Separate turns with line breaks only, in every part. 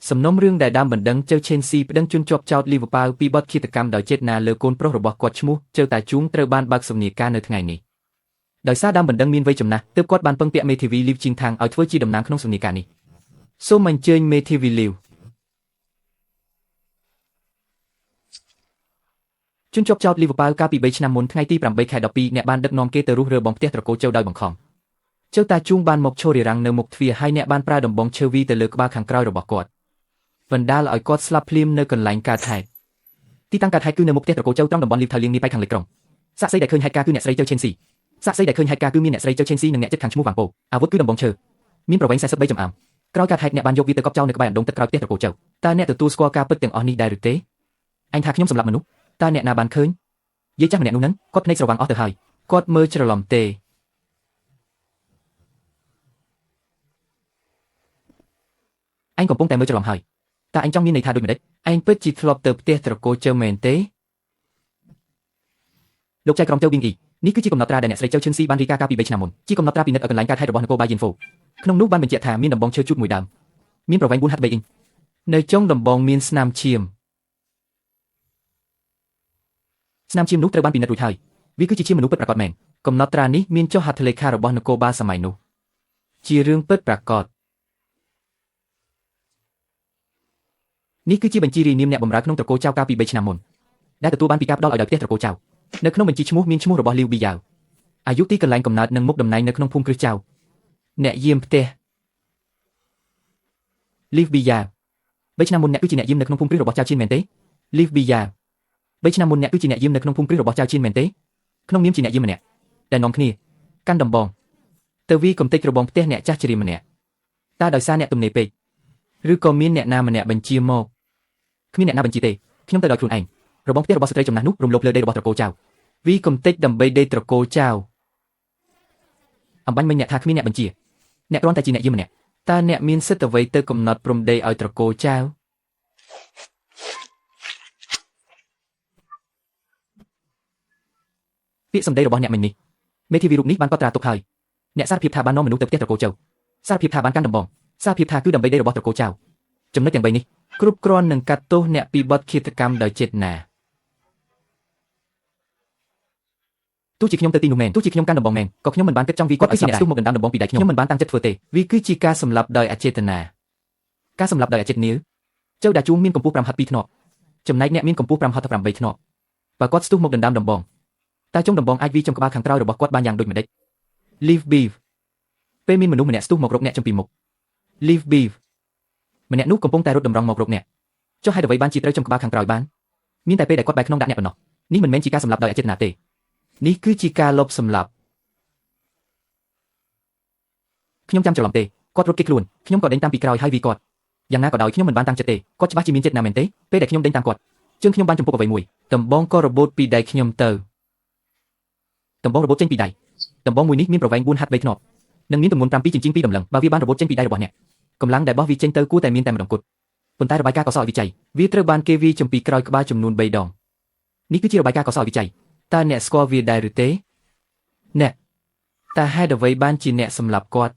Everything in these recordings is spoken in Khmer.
សំណុំរឿងដែលដើមបណ្ដឹងចៅឆេនស៊ីប្តឹងជនជាប់ចោទលីវប៉ាវពីបទឃាតកម្មដោយចេតនាលើកូនប្រុសរបស់គាត់ឈ្មោះចៅតាជួងត្រូវបានបើកសវនាការនៅថ្ងៃនេះដោយសារដើមបណ្ដឹងមានវ័យចំណាស់ទើបគាត់បានពឹងពាក់មេធាវីលីវជីងថាងឲ្យធ្វើជាតំណាងក្នុងសវនាការនេះសូមអញ្ជើញមេធាវីលីវជនជាប់ចោទលីវប៉ាវកាលពី3ឆ្នាំមុនថ្ងៃទី8ខែ12អ្នកបានដឹកនាំគេទៅរុះរើបងផ្ទះត្រកូលចៅដោយបង្ខំចៅតាជួងបានមកឈររារាំងនៅមុខទ្វារហើយអ្នកបានប្រើដំបងឈើវីទៅលើក្បាលខាងក្រោយរបស់គាត់បណ្ដាលឲ្យគាត់ស្លាប់ភ្លាមនៅកន្លែងកើតហេតុទីតាំងកើតហេតុគឺនៅមុខផ្ទះត្រកូលចៅត្រង់តំបន់លីវថៅលៀងនេះប៉ែកខាងលិចក្រុងសាក្សីដែលឃើញហេតុការណ៍គឺអ្នកស្រីចៅឆេនស៊ីសាក្សីដែលឃើញហេតុការណ៍គឺមានអ្នកស្រីចៅឆេនស៊ីនិងអ្នកជិតខាងឈ្មោះវ៉ាងប៉ូអាវុធគឺដំបងឈើមានប្រវែង43ចំអាមក្រោយកើតហេតុអ្នកបានយកវាទៅកប់ចោលនៅក្បែរអណ្ដូងទឹកក្រោយផ្ទះត្រកូលចៅតើអ្នកទទួលស្គាល់ការពិតទាំងអស់នេះដែរឬទេអញថាខ្ញុំសម្លាប់មនុស្សតើអ្នកណាបានឃើញយាយចាស់ម្នាក់នោះនឹងគាត់ភ្នែកស្រវាំងអស់ទៅហើយគាត់មើលច្រឡំទេអញកំពុងតែមើលច្រឡំហើយតើអញចង់មានន័យថាដូចម្ដេចអញពិតជាធ្លាប់ទៅផ្ទះត្រកូលចៅមែនទេលោកចៅក្រមចៅប៊ីងអ៊ីនេះគឺជាកំណត់ត្រាដែលអ្នកស្រីចៅឈិនស៊ីបានរាយការណ៍កាលពី3ឆ្នាំមុនជាកំណត់ត្រាពិនិត្យឲ្យកន្លែងកើតហេតុរបស់នគរបាលយិនហ្វូក្នុងនោះបានបញ្ជាក់ថាមានដំបងឈើជូតមួយដើមមានប្រវែង4.3អ៊ីងនៅចុងដំបងមានស្នាមឈាមស្នាមឈាមនោះត្រូវបានពិនិត្យរួចហើយវាគឺជាឈាមមនុស្សពិតប្រាកដមែនកំណត់ត្រានេះមានចុះហត្ថលេខារបស់នគរបាលសម័យនោះជារឿងពិតប្រាកដនេះគឺជាបញ្ជីរាយនាមអ្នកបម្រើក្នុងត្រកូលចៅកាលពី3ឆ្នាំមុនដែលទទួលបានពីការផ្ដល់ឲ្យដោយផ្ទះត្រកូលចៅនៅក្នុងបញ្ជីឈ្មោះមានឈ្មោះរបស់លីវប៊ីយ៉ាវអាយុទីកន្លែងកំណើតនិងមុខតំណែងនៅក្នុងភូមិគ្រឹះចៅអ្នកយាមផ្ទះលីវប៊ីយ៉ាវ3ឆ្នាំមុនអ្នកគឺជាអ្នកយាមនៅក្នុងភូមិគ្រឹះរបស់ចៅឈៀនមែនទេលីវប៊ីយ៉ាវ3ឆ្នាំមុនអ្នកគឺជាអ្នកយាមនៅក្នុងភូមិគ្រឹះរបស់ចៅឈៀនមែនទេក្នុងនាមជាអ្នកយាមម្នាក់ដែលនាំគ្នាកាន់ដំបងទៅវីកំទេចរបងផ្ទះអ្នកចាស់ជរាម្នាក់តើដោយសារអ្នកទំនេរពេកឬក៏មានអ្នកណាម្នាក់បញ្ជាមកគ្មានអ្នកណាបញ្ជាទេខ្ញុំទៅដោយខ្លួនឯងរបងផ្ទះរបស់ស្ត្រីចំណាស់នោះរំលោភលើដីរបស់ត្រកូលចៅវីកំទេចដើម្បីដីត្រកូលចៅអំបញ្ញមិញអ្នកថាគ្មានអ្នកបញ្ជាអ្នកគ្រាន់តែជាអ្នកយាមម្នាក់តើអ្នកមានសិទ្ធិអ្វីទៅកំណត់ព្រំដីឲ្យត្រកូលចៅពាក្យសម្ដីរបស់អ្នកមិញនេះមេធាវីរូបនេះបានកត់ត្រាទុកហើយអ្នកសារភាពថាបាននាំមនុស្សទៅផ្ទះត្រកូលចៅសារភាពថាបានកាន់ដំបងសារភាពថាគឺដើម្បីដីរបស់ត្រកូលចៅចំណុចទាំង3នេះគ្រប់គ្រាន់នឹងកាត់ទោសអ្នកពីបទឃាតកម្មដោយចេតនាទោះជាខ្ញុំទៅទីនោះមែនទោះជាខ្ញុំកាន់ដំបងមែនក៏ខ្ញុំមិនបានគិតចង់វាគាត់ឲ្យស្លាប់ស្ទុះមកដណ្ដើមដំបងពីដៃខ្ញុំខ្ញុំមិនបានតាំងចិត្តធ្វើទេវាគឺជាការសម្លាប់ដោយអចេតនាការសម្លាប់ដោយអចេតនាចៅដាជួងមានកម្ពស់5ហត្ថ2ធ្នាប់ចំណែកអ្នកមានកម្ពស់5ហត្ថ8ធ្នាប់បើគាត់ស្ទុះមកដណ្ដើមដំបងតើចុងដំបងអាចវាចំក្បាលខាងក្រោយរបស់គាត់បានយ៉ាងដូចម្ដេច Leave beef ពេលមានមនុស្សម្នាក់ស្ទុះមករកអ្នកចំពីមុខ Leave beef ម្នាក់នោះកំពុងតែរត់តម្រង់មករកអ្នកចុះហេតុអ្វីបានជាត្រូវចំក្បាលខាងក្រោយបានមានតែពេលដែលគាត់បែរខ្នងដាក់អ្នកប៉ុណ្ណោះនេះមិនមែនជាការសម្លាប់ដោយអចេតនាទេនេះគឺជាការលបសម្លាប់ខ្ញុំចាំច្រឡំទេគាត់រត់គេចខ្លួនខ្ញុំក៏ដេញតាមពីក្រោយហើយវាគាត់យ៉ាងណាក៏ដោយខ្ញុំមិនបានតាំងចិត្តទេគាត់ច្បាស់ជាមានចេតនាមែនទេពេលដែលខ្ញុំដេញតាមគាត់ជើងខ្ញុំបានចំពុកអ្វីមួយដំបងក៏របូតពីដៃខ្ញុំទៅដំបងរបូតចេញពីដៃដំបងមួយនេះមានប្រវែង4ហត្ថ3ធ្នាប់និងមានទម្ងន់7ចិញ្ចៀង2តម្លឹងបើវាបានរបូតចេញពីដៃរបស់អ្នកកម្លាំងដែលបោះវាចេញទៅគួរតែមានតែម្ដងគត់ប៉ុន្តែរបាយការណ៍កសលវិច័យវាត្រូវបានគេវាយចំពីក្រោយក្បាលចំនួន3ដងនេះគឺជារបាយការណ៍កសលវិច័យតើអ្នកស្គាល់វាដែរឬទេអ្នកតើហេតុអ្វីបានជាអ្នកសម្លាប់គាត់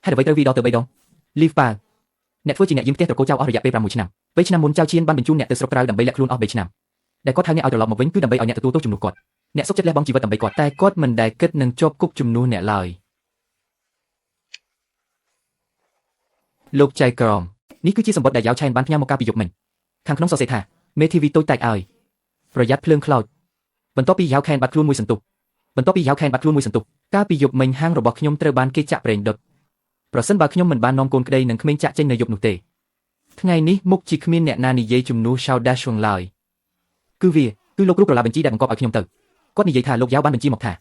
ហេតុអ្វីត្រូវវាយដល់ទៅ3ដងលីវប៉ាវអ្នកធ្វើជាអ្នកយាមផ្ទះត្រកូលចៅអស់រយៈពេល6ឆ្នាំ3ឆ្នាំមុនចៅឈៀនបានបញ្ជូនអ្នកទៅស្រុកក្រៅដើម្បីលាក់ខ្លួនអស់3ឆ្នាំដែលគាត់ហៅអ្នកឲ្យត្រឡប់មកវិញគឺដើម្បីឲ្យអ្នកទទួលទោសជំនួសគាត់អ្នកសុខចិត្តលះបង់ជីវិតដើម្បីគាត់តែគាត់មិនដែលគិតនឹងជាប់គុកជំនួសអ្នកឡើយលោកចៅក្រមនេះគឺជាសម្បត្តិដែលយ៉ាវឆែនបានផ្ញើមកកាលពីយប់មិញខាងក្នុងសរសេរថាមេធាវីតូចតាចឲ្យប្រយ័ត្នភ្លើងខ្លោចបន្ទាប់ពីយ៉ាវខែនបាត់ខ្លួនមួយសន្ទុះបន្ទាប់ពីយ៉ាវខែនបាត់ខ្លួនមួយសន្ទុះកាលពីយប់មិញហាងរបស់ខ្ញុំត្រូវបានគេចាក់ប្រេងដុតប្រសិនបើខ្ញុំមិនបាននាំកូនក្តីនិងក្មេងចាក់ចេញនៅយប់នោះទេថ្ងៃនេះមុខជាគ្មានអ្នកណានិយាយជំនួសឆៅដាឈួងឡើយគឺវាគឺលោកគ្រូក្រឡាបញ្ជីដែលបង្គាប់ឲ្យខ្ញុំទៅគាត់និយាយថាលោកយ៉ាវបានបញ្ជាមកថ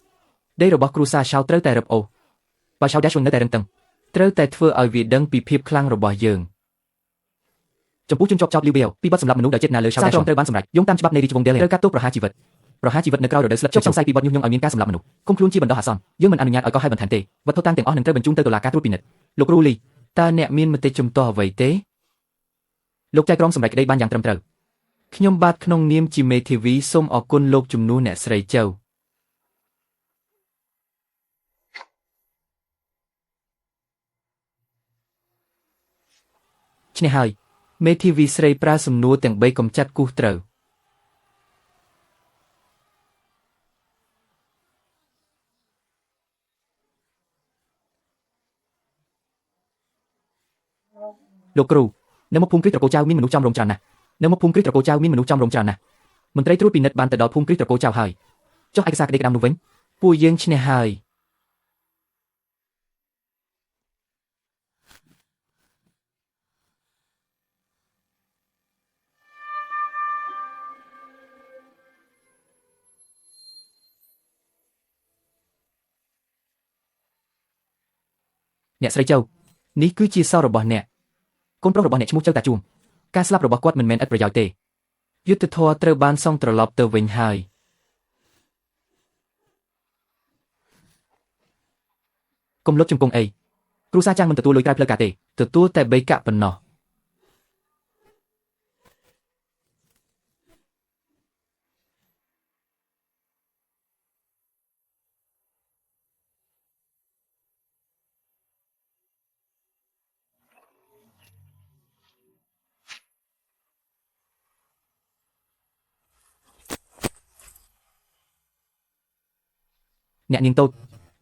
ាដីរបស់គ្រួសារឆៅត្រូវតែរឹបអូសបើឆៅដាឈួងនៅតែរឹងតឹងត្រូវតែធ្វើឲ្យវាដឹងពីភាពខ្លាំងរបស់យើងចំពោះជនជាប់ចោទលីវៀវពីបទសម្លាប់មនុស្សដោយចេតនាលើឆៅដាឈួងត្រូវបានសម្រេចយោងតាមច្បាប់នៃរាជវង្សដេលត្រូវកាត់ទោសប្រហារជីវិតប្រហារជីវិតនៅក្រោយរដូវស្លឹកឈើសង្ស័យពីបទញុះញង់ឲ្យមានការសម្លាប់មនុស្សគុំខ្លួនជាបណ្ដោះអាសន្នយើងមិនអនុញ្ញាតឲ្យកោះហៅបន្ថែមទេវត្ថុតាងទាំងអស់នឹងត្រូវបញ្ជូនទៅតុលាការត្រួតពិនិត្យលោកគ្រូលីតើអ្នកមានមតិជំទាស់អ្វីទេលោកចៅក្រមសម្រេចក្តីបានយ៉ាងត្រឹមត្រូវខ្ញុំបាទក្នុងនាមជាមេធាវីសូមអរគុណលោកជំនួសអ្នកស្រីចៅ ឈ្នះហើយមេធាវីស្រីប្រើសំណួរទាំង3កំចាត់គូសត្រូវលោកគ្រូនៅមុខភូមិគ្រឹះត្រកូលចៅមានមនុស្សចំរោមច្រើនណាស់នៅមុខភូមិគ្រឹះត្រកូលចៅមានមនុស្សចំរោមច្រើនណាស់មន្ត្រីត្រួតពិនិត្យបានទៅដល់ភូមិគ្រឹះត្រកូលចៅហើយចុះឯកសារក្តីក្តាំនោះវិញពួកយើងឈ្នះហើយអ្នកស្រីចៅនេះគឺជាសោរបស់អ្នកកូនប្រុសរបស់អ្នកឈ្មោះចៅតាជួងការស្លាប់របស់គាត់មិនមែនឥតប្រយោជន៍ទេយុត្តិធម៌ត្រូវបានសង់ត្រឡប់ទៅវិញហើយកុំលុបជង្គង់អីគ្រូសាចាងមិនទទួលលុយក្រៅផ្លូវការទេទទួលតែ3កាក់ប៉ុណ្ណោះអ្នកនាងតូច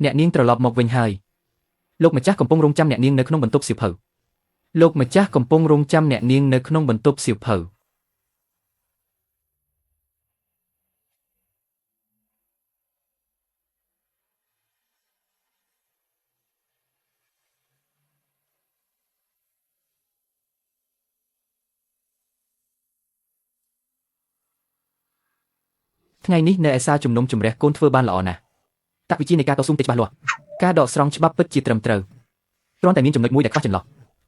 អ្នកនាងត្រឡប់មកវិញហើយលោកម្ចាស់កំពុងរងចាំអ្នកនាងនៅក្នុងបន្ទប់សៀវភៅលោកម្ចាស់កំពុងរងចាំអ្នកនាងនៅក្នុងបន្ទប់សៀវភៅថ្ងៃនេះនៅឯសាលជំនុំជម្រះកូនធ្វើបានល្អណាស់តវិជានៃការតស៊ូទេច្បាស់លាស់ការដកស្រង់ច្បាប់ពិតជាត្រឹមត្រូវគ្រាន់តែមានចំណុចមួយដែលខ្វះចន្លោះ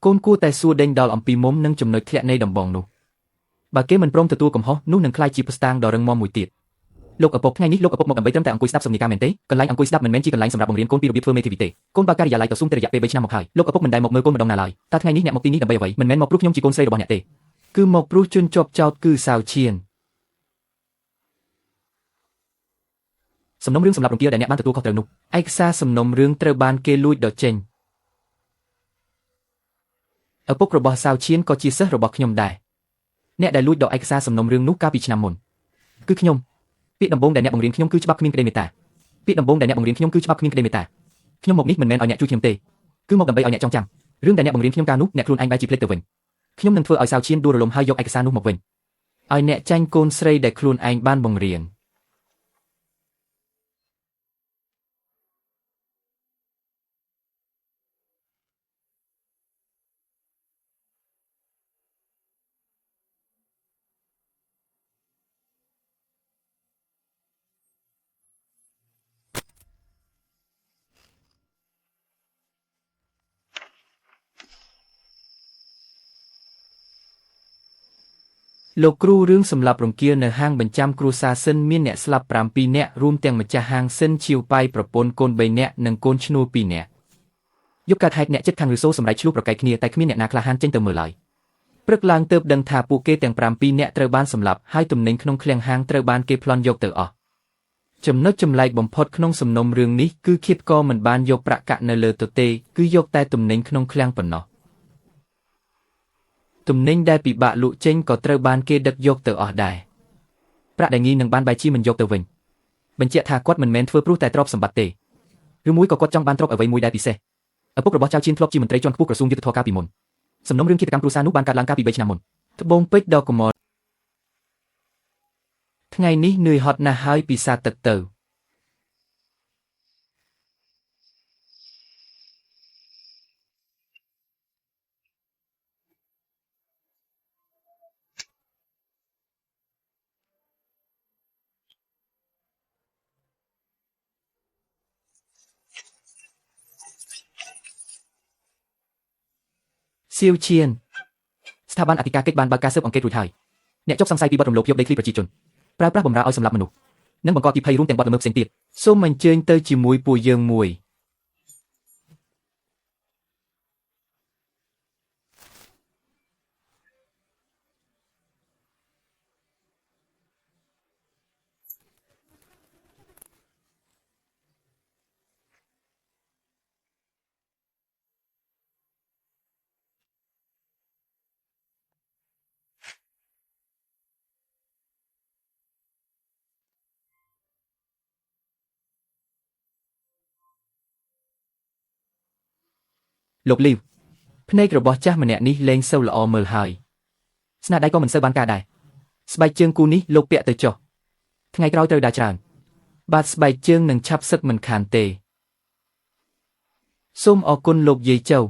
កូនគួរតែសួរដេញដោលអំពីមុំនិងចំណុចធ្លាក់នៃដំបងនោះបើគេមិនព្រមទទួលកំហុសនោះនឹងក្លាយជាភស្តុតាងដ៏រឹងមាំមួយទៀតលោកឪពុកថ្ងៃនេះលោកឪពុកមកដើម្បីត្រឹមតែអង្គុយស្ដាប់សំណេរការមែនទេកន្លែងអង្គុយស្ដាប់មិនមែនជាកន្លែងសម្រាប់បង្រៀនកូនពីរបៀបធ្វើមេធាវីទេកូនបើការិយាល័យតស៊ូតែរយៈពេល3ឆ្នាំមកហើយលោកឪពុកមិនដែលមកមើលកូនម្ដងណាឡើយតើថ្ងៃនេះអ្នកមកទីនេះដើម្បីអ្វីមិនមែនមកព្រោះខ្ញុំជាកូនស្រីរបស់អ្នកទេគឺមកព្រោះជនជាប់ចោតគឺសាវឈៀនសំណុំរឿងសម្រាប់រំគាលដែលអ្នកបានទទួលខុសត្រូវនោះឯកសារសំណុំរឿងត្រូវបានគេលួចដកចេញឪពុករបស់សាវឈៀនក៏ជាសិស្សរបស់ខ្ញុំដែរអ្នកដែលលួចដកឯកសារសំណុំរឿងនោះកាលពីឆ្នាំមុនគឺខ្ញុំពាក្យដំបូងដែលអ្នកបង្រៀនខ្ញុំគឺច្បាប់គ្មានក្តីមេត្តាពាក្យដំបូងដែលអ្នកបង្រៀនខ្ញុំគឺច្បាប់គ្មានក្តីមេត្តាខ្ញុំមកនេះមិនមែនឲ្យអ្នកជួយខ្ញុំទេគឺមកដើម្បីឲ្យអ្នកចងចាំរឿងដែលអ្នកបង្រៀនខ្ញុំកាលនោះអ្នកខ្លួនឯងបែរជាភ្លេចទៅវិញខ្ញុំនឹងធ្វើឲ្យសាវឈៀនដួលរលំហើយយកឯកសារនោះមកវិញឲ្យអ្នកចាញ់កូនស្រីដែលខ្លួនឯងបានបង្រៀនលោកគ្រូរឿងសម្លាប់រង្គាលនៅហាងបញ្ចាំគ្រួសារសិនមានអ្នកស្លាប់7នាក់រួមទាំងម្ចាស់ហាងសិនឈៀវប៉ៃប្រពន្ធកូន3នាក់និងកូនឈ្នួល2នាក់យប់កើតហេតុអ្នកចិត្តខាងឬសូសម្រេចឆ្លោះប្រកែកគ្នាតែគ្មានអ្នកណាក្លាហានចេញទៅមើលឡើយព្រឹកឡើងទើបដឹងថាពួកគេទាំង7នាក់ត្រូវបានសម្លាប់ហើយទំនិញក្នុងឃ្លាំងហាងត្រូវបានគេប្លន់យកទៅអស់ចំណុចចម្លែកបំផុតក្នុងសំណុំរឿងនេះគឺឃាតករមិនបានយកប្រាក់កាក់នៅលើទទេគឺយកតែទំនិញក្នុងឃ្លាំងប៉ុណ្ណោះទំនិញដែលពិបាកលក់ចេញក៏ត្រូវបានគេដឹកយកទៅអស់ដែរប្រាក់ដែលងាយនឹងបានបែរជាមិនយកទៅវិញបញ្ជាក់ថាគាត់មិនមែនធ្វើព្រោះតែទ្រព្យសម្បត្តិទេឬមួយក៏គាត់ចង់បានទ្រព្យអ្វីមួយដែលពិសេសឪពុករបស់ចៅឈៀនធ្លាប់ជាមន្ត្រីជាន់ខ្ពស់ក្រសួងយុត្តិធម៌កាលពីមុនសំណុំរឿងឃាតកម្មគ្រួសារនោះបានកើតឡើងកាលពី3ឆ្នាំមុនត្បូងពេជ្រដ៏កម្រថ្ងៃនេះនឿយហត់ណាស់ហើយពិសាទឹកទៅសៀវឈៀនស្ថាប័នអធិការកិច្ចបានបើកការស៊ើបអង្កេតរួចហើយអ្នកជាប់សង្ស័យពីបទរំលោភយកដីធ្លីប្រជាជនប្រើប្រាស់បម្រើឲ្យសម្លាប់មនុស្សនិងបង្កទីភ័យរួមទាំងបទល្មើសផ្សេងទៀតសូមអញ្ជើញទៅជាមួយពួកយើងមួយ លោកលីវភ្នែករបស់ចាស់ម្នាក់នេះលែងសូវល្អមើលហើយស្នាដៃក៏មិនសូវបានការដែរស្បែកជើងគូនេះលោកពាក់ទៅចុះថ្ងៃក្រោយត្រូវដើរច្រើនបាទស្បែកជើងនឹងឆាប់សឹកមិនខានទេសូមអរគុណលោកយាយចៅ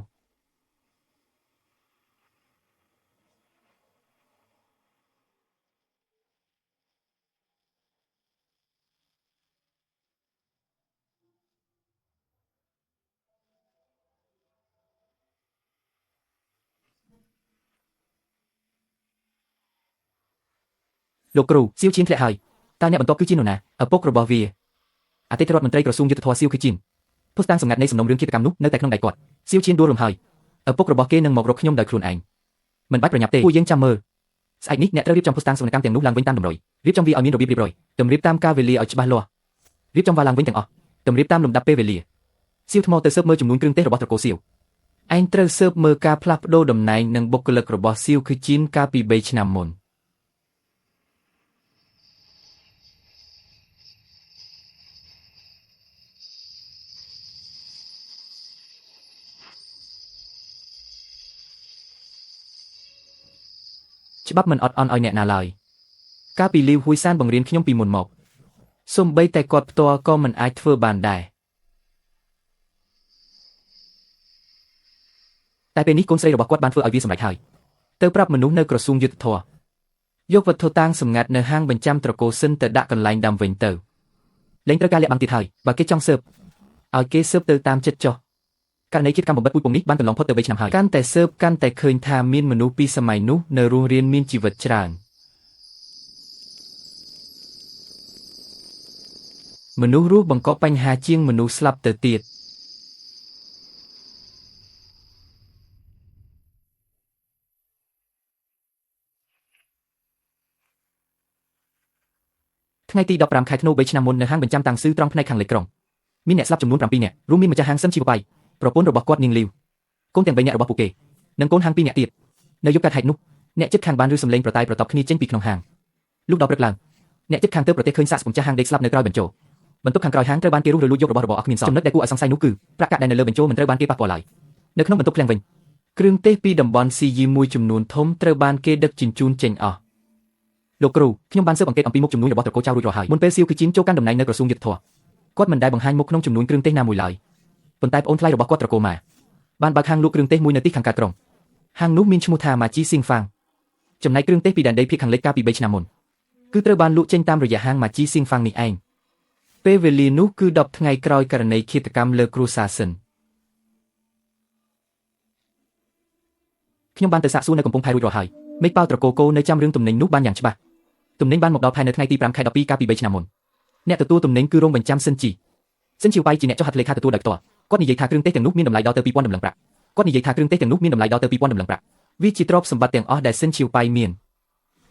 លោកគ្រូសៀវឈៀនធ្លាក់ហើយតើអ្នកបន្ទាប់គឺជានរណាឪពុករបស់វាអតីតរដ្ឋមន្ត្រីក្រសួងយុត្តិធម៌សៀវខឺជីនភស្តុតាងសម្ងាត់នៃសំណុំរឿងឃាតកម្មនោះនៅតែក្នុងដៃគាត់សៀវឈៀនដួលរំហើយឪពុករបស់គេនឹងមករកខ្ញុំដោយខ្លួនឯងមិនបាច់ប្រញាប់ទេពួកយើងចាំមើលស្អែកនេះអ្នកត្រូវរៀបចំភស្តុតាងសវនកម្មទាំងនោះឡើងវិញតាមតម្រុយរៀបចំវាឲ្យមានរបៀបរៀបរយតម្រៀបតាមកាលវេលាឲ្យច្បាស់លាស់រៀបចំវាឡើងវិញទាំងអស់តម្រៀបតាមលំដាប់ពេលវេលាសៀវថ្មទៅស៊ើបមើលចំនួនគ្រឿងទេសរបស់ត្រកូលសៀវឯងត្រូវស៊ើបមើលការផ្លាស់ប្ដូរតំណែងនិងបុគ្គលិករបស់សៀវខឺជីនកាលពី3ឆ្នាំមុនច្បាប់មិនអត់អន់ឲ្យអ្នកណាឡើយកាលពីលីវហ៊ុយសានបង្រៀនខ្ញុំពីមុនមកសូម្បីតែគាត់ផ្ទាល់ក៏មិនអាចធ្វើបានដែរតែពេលនេះកូនស្រីរបស់គាត់បានធ្វើឲ្យវាសម្រេចហើយទៅប្រាប់មនុស្សនៅក្រសួងយុត្តិធម៌យកវត្ថុតាងសម្ងាត់នៅហាងបញ្ចាំត្រកូលសិនទៅដាក់កន្លែងដើមវិញទៅលែងត្រូវការលាក់បាំងទៀតហើយបើគេចង់ស៊ើបឲ្យគេស៊ើបទៅតាមចិត្តចុះករណីឃាតកម្មបំបិតពូជពងនេះបានកន្លងផុតទៅ3ឆ្នាំហើយកាន់តែស៊ើបកាន់តែឃើញថាមានមនុស្សពីសម័យនោះនៅរស់រានមានជីវិតច្រើនមនុស្សរស់បង្កបញ្ហាជាងមនុស្សស្លាប់ទៅទៀតថ្ងៃទី15ខែធ្នូ3ឆ្នាំមុននៅហាងបញ្ចាំតាំងស៊ឺត្រង់ផ្នែកខាងលិចក្រុងមានអ្នកស្លាប់ចំនួន7នាក់រួមមានម្ចាស់ហាងសឹមជីវបៃប្រពន្ធរបស់គាត់នាងលីវកូនទាំង3នាក់របស់ពួកគេនិងកូនហាង2នាក់ទៀតនៅយប់កើតហេតុនោះអ្នកជិតខាងបានឮសំឡេងប្រតាយប្រតប់គ្នាចេញពីក្នុងហាងលុះដល់ព្រឹកឡើងអ្នកជិតខាងទៅប្រទេសឃើញសាកស្ពម្ចាស់ហាងដេកស្លាប់នៅក្រោយបញ្ចូលបន្ទប់ខាងក្រោយហាងត្រូវបានគេរុះរើលួចយករបស់របរអស់គ្មានសល់ចំណុចដែលគួរឲ្យសង្ស័យនោះគឺប្រាក់កាក់ដែលនៅលើបញ្ចូលមិនត្រូវបានគេប៉ះពាល់ឡើយនៅក្នុងបន្ទប់ឃ្លាំងវិញគ្រឿងទេសពីតំបន់ស៊ីយីមួយចំនួនធំត្រូវបានគេដឹកជញ្ជូនចេញអស់លោកគ្រូខ្ញុំបានស៊ើបអង្កេតអំពីមុខជំនួញរបស់ត្រកូលចៅរួចរាល់ហើយមុនពេលសៀវខឺជីនចូលកាន់តំណែងនៅក្រសួងយុត្តិធម៌គាត់មិនដែលបង្ហាញមុខក្នុងចំនួនគ្រឿងទេសណាមួយឡើយប៉ុន្តែប្អូនថ្លៃរបស់គាត់ត្រកូលម៉ាបានបើកហាងលក់គ្រឿងទេសមួយនៅទីខាងកើតក្រុងហាងនោះមានឈ្មោះថាម៉ាជីស៊ីងហ្វាងចំណែកគ្រឿងទេសពីដែនដីភាគខាងលិចកាលពី3ឆ្នាំមុនគឺត្រូវបានលក់ចេញតាមរយៈហាងម៉ាជីស៊ីងហ្វាងនេះឯងពេលវេលានោះគឺ10ថ្ងៃក្រោយករណីឃាតកម្មលើគ្រួសារសិនខ្ញុំបានទៅសាកសួរនៅកំពង់ផែរួចរាល់ហើយមេឃប៉ាវត្រកូលកូនៅចាំរឿងទំនិញនោះបានយ៉ាងច្បាស់ទំនិញបានមកដល់ផែនៅថ្ងៃទី5ខែ12កាលពី3ឆ្នាំមុនអ្នកទទួលទំនិញគឺរោងបញ្ចាំសិនជីសិនជីវបៃជាអ្នកចុះហត្ថលេខាទទួលដោយផ្ទាល់គាត់និយាយថាគ្រឿងទេសទាំងនោះមានតម្លៃដល់ទៅ2000តម្លឹងប្រាក់គាត់និយាយថាគ្រឿងទេសទាំងនោះមានតម្លៃដល់ទៅ2000តម្លឹងប្រាក់វាជាទ្រព្យសម្បត្តិទាំងអស់ដែលសិនជីវបៃមាន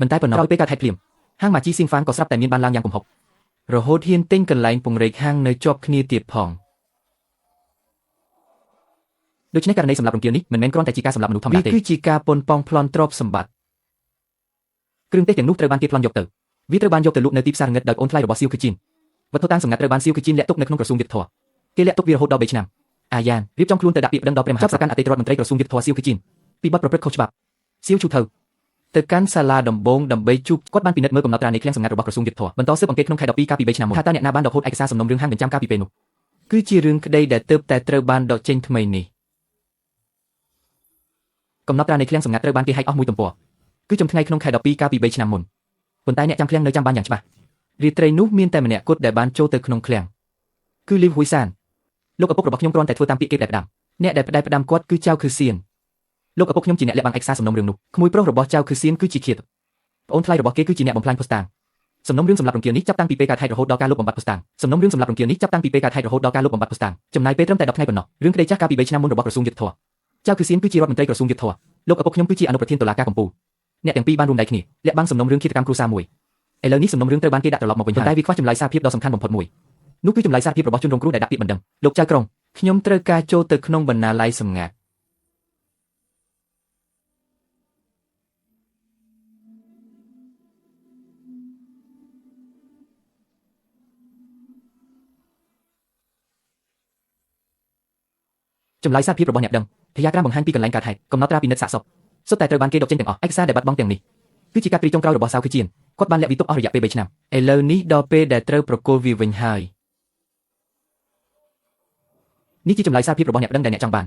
មិនតែប៉ុណ្ណោះក្រោយពេលកើតហេតុភ្លាមហាងម៉ាជីស៊ីងហ្វាងក៏ស្រាប់តែមានបានឡើងយ៉ាងគំហុករហូតហ៊ានទិញកន្លែងពង្រែកហាងនៅជាប់គ្នាទៀតផងដូច្នេះករណីសម្លាប់រង្គាលនេះមិនមែនគ្រាន់តែជាការសម្លាប់មនុស្សធម្មតាទេវាគឺជាការប៉ុនប៉ងប្លន់ទ្រព្យសម្បត្តិគ្រឿងទេសទាំងនោះត្រូវបានគេប្លន់យកទៅវាត្រូវបានយកទៅលក់នៅទីផ្សារងឹតដោយអូនថ្លៃរបស់សៀវខឺជីនវត្ថុតាងសម្ងាត់ត្រូវបានសៀវខឺជីនលាក់ទុកនៅក្នុងក្រសួងយុត្តិធម៌គេលាក់ទុកវារហូតដល់3ឆ្នាំអាយ៉ានរៀបចំខ្លួនទៅដាក់ពាក្យប្តឹងដល់ព្រះមហាក្សត្រកាន់អតីតរដ្ឋមន្ត្រីក្រសួងយុត្តិធម៌សៀវខឺជីនពីបទប្រព្រឹត្តខុសច្បាប់សៀវឈូថៅទៅកាន់សាលាដំបងដើម្បីជួបគាត់បានពិនិត្យមើលកំណត់ត្រានៃឃ្លាំងសម្ងាត់របស់ក្រសួងយុត្តិធម៌បន្តស៊ើបអង្កេតក្នុងខែ12កាលពី3ឆ្នាំមុនថាតើអ្នកណាបានដកហូតឯកសារសំណុំរឿងហាងបញ្ចាំកាលពីពេលនោះគឺជារឿងក្តីដែលទើបតែត្រូវបានដកចេញថ្មីនេះកំណត់ត្រានៃឃ្លាំងសម្ងាត់ត្រូវបានគេហែកអស់មួយទំព័រគឺចំថ្ងៃក្នុងខែ12កាលពី3ឆ្នាំមុនប៉ុន្តែអ្នកចាំឃ្លាំងនៅចាំបានយ៉ាងច្បាស់រាត្រីនោះមានតែម្នាក់គត់ដែលបានចូលទៅក្នុងឃ្លាំងគឺលីវហ៊ុយសានលោកឪពុករបស់ខ្ញុំគ្រាន់តែធ្វើតាមពាក្យគេផ្ដែផ្ដាំអ្នកដែលផ្ដែផ្ដាំគាត់គឺចៅខឺសៀនលោកឪពុកខ្ញុំជាអ្នកលាក់បាំងឯកសារសំណុំរឿងនោះក្មួយប្រុសរបស់ចៅខឺសៀនគឺជាឃាតប្អូនថ្លៃរបស់គេគឺជាអ្នកបំផ្លាញភស្តុតាងសំណុំរឿងសម្លាប់រង្គាលនេះចាប់តាំងពីពេលកើតហេតុរហូតដល់ការលុបបំបាត់ភស្តុតាងសំណុំរឿងសម្លាប់រង្គាលនេះចាប់តាំងពីពេលកើតហេតុរហូតដល់ការលុបបំបាត់ភស្តុតាងចំណាយពេលត្រឹមតែ10ថ្ងៃប៉ុណ្ណោះរឿងក្តីចាស់កាលពី3ឆ្នាំមុនរបស់ក្រសួងយុត្តិធម៌ចៅខឺសៀនគឺជារដ្ឋមន្ត្រីក្រសួងយុត្តិធម៌លោកឪពុកខ្ញុំគឺជាអនុប្រធានតុលាការកំពូលអ្នកទាំងពីរបានរួមដៃគ្នាលាក់បាំងសំណុំរឿងឃាតកម្មគ្រួសារមួយឥឡូវនេះសំណុំរឿងត្រូវបានគេដាក់ត្រឡប់មកវិញប៉ុន្តែវាខ្វះចម្លើយសារភាពដ៏សំខាន់បំផុតមួយនោះគឺចម្លើយសារភាពរបស់ជនរងគ្រោះដែលដាក់ពាក្យបណ្ដឹងលោកចៅក្រុងខ្ញុំត្រូវការចូលទៅក្នុងបណ្ណាល័យសម្ងាត់ចម្លើយសារភាពរបស់អ្នកដឹង ធាយាក្រាមបង្ហាញពីកន្លែងកើតហេតុកំណត់ត្រាពិនិត្យសាកសពសុទ្ធតែត្រូវបានគេដកចេញទាំងអស់ឯកសារដែលបាត់បង់ទាំងនេះគឺជាការព្រីចុងក្រោយរបស់សៅខឺជៀនគាត់បានលាក់វាទុកអស់រយៈពេល3ឆ្នាំឥឡូវនេះដល់ពេលដែលត្រូវប្រគល់វាវិញហើយនេះជាចម្លើយសារភាពរបស់អ្នកប្តឹងដែលអ្នកចង់បាន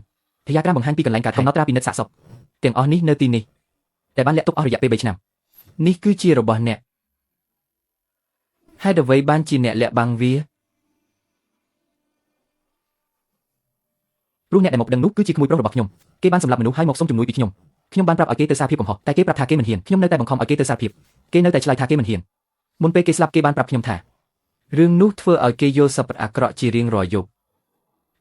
ធាយាក្រាមបង្ហាញពីកន្លែងកើតហេតុកំណត់ត្រាពិនិត្យសាកសពទាំងអស់នេះនៅទីនេះដែលបានលាក់ទុកអស់រយៈពេល3ឆ្នាំនេះគឺជារបស់អ្នកហេតុអ្វីបានជាអ្នកលាក់បាំងវាព្រោះអ្នកដែលមកប្តឹងនោះគឺជាក្មួយប្រុសរបស់ខ្ញុំគេបានសម្លាប់មនុស្សហើយមកសុំជំនួយពីខ្ញុំខ្ញុំបានប្រាប់ឲ្យគេទៅសារភាពកំហុសតែគេប្រាប់ថាគេមិនហ៊ានខ្ញុំនៅតែបង្ខំឲ្យគេទៅសារភាពគេនៅតែឆ្លើយថាគេមិនហ៊ានមុនពេលគេស្លាប់គេបានប្រាប់ខ្ញុំថារឿងនោះធ្វើឲ្យគេយល់សប្តិអាក្រក់ជារៀងរាល់យប់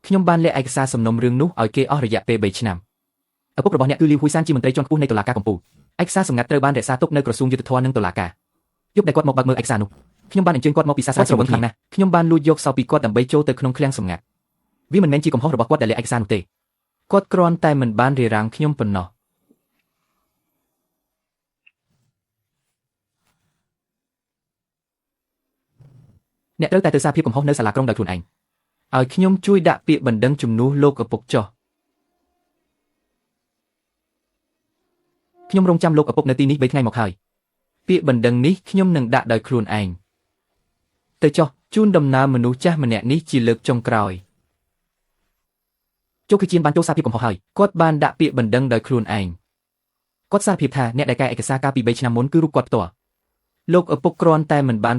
ខ្ញុំបានលាក់ឯកសារសំណុំរឿងនោះឲ្យគេអស់រយៈពេល3ឆ្នាំឪពុករបស់អ្នកគឺលីវហ៊ុយសានជាមន្ត្រីជាន់ខ្ពស់នៃតុលាការកំពូលឯកសារសម្ងាត់ត្រូវបានរក្សាទុកនៅក្រសួងយុត្តិធម៌និងតុលាការយប់ដែលគាត់មកបើកមើលឯកសារនោះខ្ញុំបានអញ្ជើញគាត់មកពិសាស្រាស្រវឹងខ្លាំងណាស់ខ្ញុំបានលួចយកសោពីគាត់ដើម្បីចូលទៅក្នុងឃ្លាំងសម្ងាត់វាមិនមែនជាកំហុសរបស់គាត់ដែលលាក់ឯកសារនោះទេគាត់គ្រាន់តែមិនបានរារាំងខ្ញុំប៉ុណ្ណោះអ្នកត្រូវតែទៅសារភាពកំហុសនៅសាលាក្រុងដោយខ្លួនឯងឲ្យខ្ញុំជួយដាក់ពាក្យបណ្ដឹងជំនួសលោកឪពុកចុះខ្ញុំរងចាំលោកឪពុកនៅទីនេះ3ថ្ងៃមកហើយពាក្យបណ្ដឹងនេះខ្ញុំនឹងដាក់ដោយខ្លួនឯងទៅចុះជូនដំណើរមនុស្សចាស់ម្នាក់នេះជាលើកចុងក្រោយជោគជៀនបានចូលសារភាពកំហុសហើយគាត់បានដាក់ពាក្យបណ្ដឹងដោយខ្លួនឯងគាត់សារភាពថាអ្នកដែលកែឯកសារកាលពី3ឆ្នាំមុនគឺរូបគាត់ផ្ទាល់លោកឪពុកគ្រាន់តែមិនបាន